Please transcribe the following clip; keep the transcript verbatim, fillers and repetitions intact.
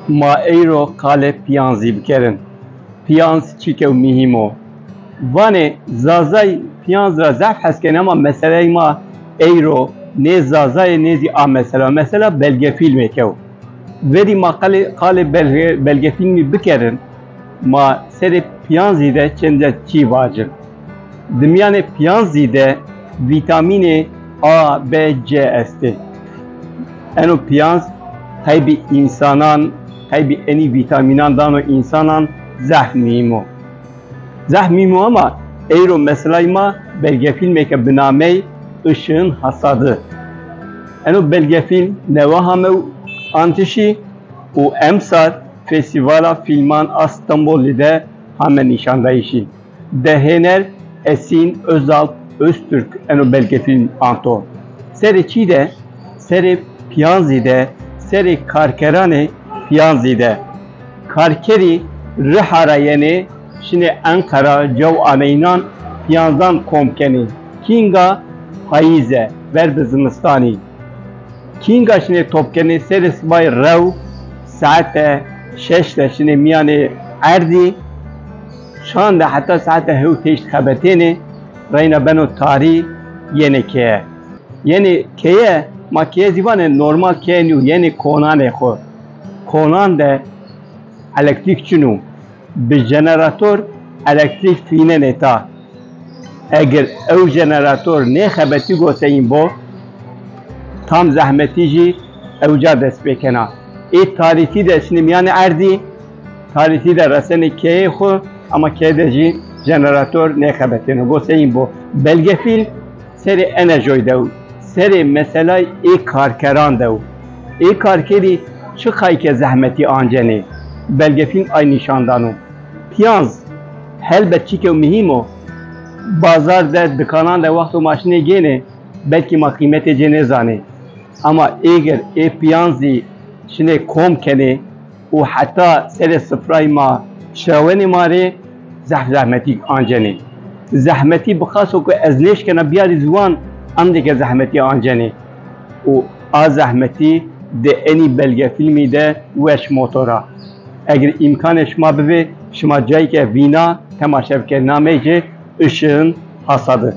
Ma eyro qalê piyanzî bikerin. Piyanz çîke û mihîm o. Vanê Zazay piyanz ra zehf hes kene, ama meseleyê ma eyro nê Zazayê nê zî a mesela. Mesela belgefîlmêk ew. Verî ma qalê, qalê belge, belgefîlmî bikerin, ma serê piyanzî de çende çî vacin. Di miyanê piyanzî de vîtamînê A, B, C estê. Eno piyanz qeybî însanan, qeybî enî vîtamînan dano însanan zehf mihîm o. Zehf mihîm o, ama eyro meselay ma belgefîlmêke bi namey Işığın Hasadı. Eno belgefîlm newe hame û antişî û emsar Festîvala Fîlman a Stenbolî de hame nîşandayîşî. Dehêner Esin Özalp Öztürk eno belgefîlm anto. Serê çî de? Serê piyanzî de, serê karkeranê piyanzî de. Karkerî riha ra yenê, şinê Enqera, caw aneynan piyanzan kom kenê. Kînga payîz e, ver bi zimistanî. Kînga şinê top kenê? Serê sibayî rew, saete şeş de şinê miyanê erdî, şan de heta saete hew têşt xebetênê, reyna beno tarî, yenê keye. Yenê keye, ma keye zî vanê, normal keye nîyo, yenê konanê xo. Konan de elektrîk çin û bi jenerator elektrîk fînenê ta. Eger ew jenerator nêxebetî goseyîn bo, tam zehmetî jî ewca dest pê kena. Ê tarîtî de şinê miyanê erdî, tarîtî de resenê keyê xwe, ama keye de jî jenerator nêxebetêno. Goseyîn bo. Belgefîlm serê ene joy de û serê meselay ê karkeran de û ê karkerî çi qayke zehmetî ancenê. Belgefîlm ay nîşan dano. Piyanz helbet çîke mihîm o. Bazar de, dikanan de wexto ma şinê gênê, belkî ma qîmetê cê nêzanê. Ama êger ê piyanzî şinê kom kenê û heta serê sifray ma şewenê ma rê, zehf zehmetî ancenê. Zehmetî bi xaso ku ez nêşkena biyarî ziwan, endêke zehmetî ancenê. Û a zehmetî di enî belgefîlmî de weş motora. Eger îmkanê şima bivê, şima cayke vîna temaşe bike, nameyê jê Işığın Hasadı.